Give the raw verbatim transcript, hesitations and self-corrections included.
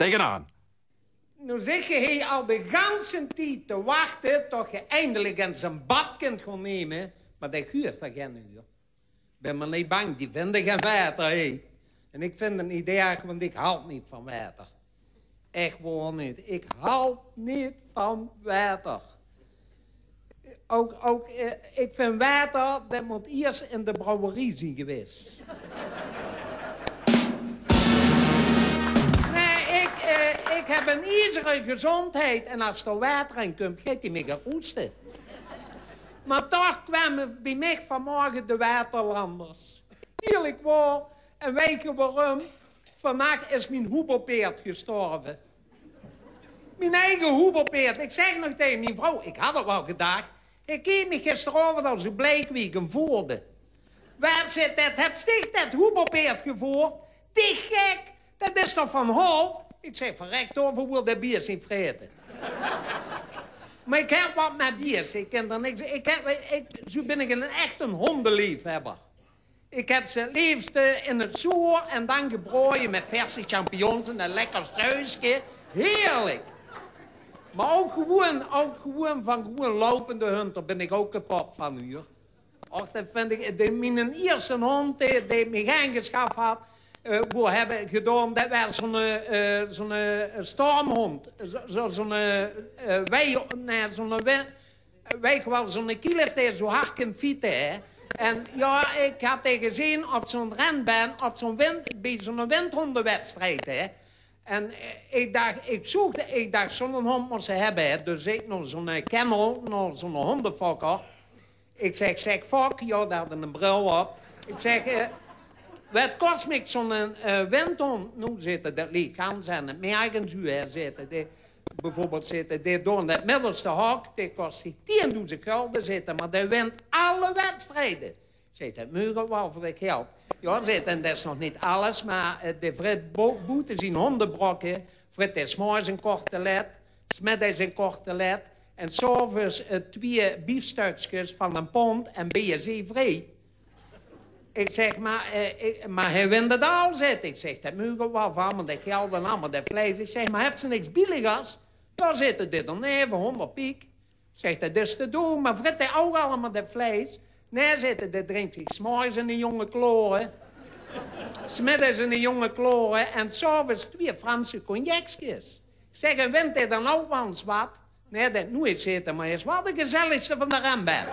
Tegenaan. Noe zit geer hie al de ganse tied te wachte tot geer eindelik ins ein bad kint gaon neme, maar det guuef d'r gen uur. Bin maar neet bang, die vinde gen water, hè. En ik vind het neet erg, want ik hald neet van water. Ech waor neet. Ik hald neet van water. Ouk, ouk, eh, ik vind water, det mot iers in de brouwerie zien gewaes. Nee, ik, eh, ik heb ein iezere gezondheid en as d'r water in kump, geit die mich roeste. Maar toch kwame bie mich vanmorge de waterlanders. Eerlik waor, en weit geer waorum? Vannach is mien hoebelpeerd gestorve. Mien eige hoebelpeerd. Ik zeg nog tegen mien vrouw, ik had het wel gedacht. Hae keek mich gisteraovend al zo bleik wie ik hem voerde. Waat, zit det, het sticht det hoebelpeerd gevoerd? Die gek, det is toch van holt? Ik zeg, verrek, daarvoor wil det bier zien vreten. Maar ik heb wat met bier, ik ken er niks. Ik heb, ik, zo bin ik een echte hondeliefhebber. Ik heb ze het liefste in het zoer en dan gebraoje met verse champignons en een lekker sauske. Heerlijk. Maar ook gewoon, ook gewoon van gewoon lopende hond, daar ben ik ook kapot van, huur. Och, det vind ik, de, mien ierste hond, die, die mich aangeschaft had, eh, woe hebben gedaon, det waas zo'n, eh, zo'n, eh, stormhond. Zo, zo, zo'n, eh, eh, wei-, nee, zo'n wei-, Weit geer wel, zo'n kiel haet zo hard kin fiete, hè. En ja, ik had die gezeen op zo'n renbaan, op zo'n wind, bie zo'n windhondewedstrijd, hè. En, eh, ik dacht, ik zocht, ik dacht, zo'n hond mos ze hebben, hè. Dus ik naar zo'n, eh, kennel, naar zo'n hondefokker. Ik zeg, zeg, fok, ja, die had een bril op. Ik zeg, eh, wat kost mich zo'n, eh, windhond? Noe, zit 'r, det ligt gans aan het merk en zo, hè, zit 'r. Die, bijvoorbeeld, zit 'r, die door in het middelste hok, die kost tiendoezend gulden, zit 'r, maar die wint alle wedstrijden. Zit 'r, meuge wel voor het geld. Ja, zit 'r, en det is nog niet alles, maar, eh, de vrit bo-, boete zien hondebrokken, vrit is 's morgens een kotelet, 's middags een kotelet en 's avonds, eh, twee biefstukjes van een pond en ben je zeevrij. Ik zeg, maar, eh, ik, maar hae wint het al, zit 'r. Ik zeg, det meuge wel van, maar det geld en allemaal det vleis. Ik zeg, maar hebt ze niks billigers? Ja, zit 'r, dit dan even, honderd piek. Zeg, det is te doen, maar vrit hae ook allemaal det vleis? Nee, zit 'r, die drinkt zich 's morgens een jonge kloren, 's middags een jonge kloren en 's avonds twee Franse cognacjes. Ik zeg, en wint hae dan ook wel eens wat? Nee, det noeit, zit 'r, maar hae is wel de gezelligste van de renbaan.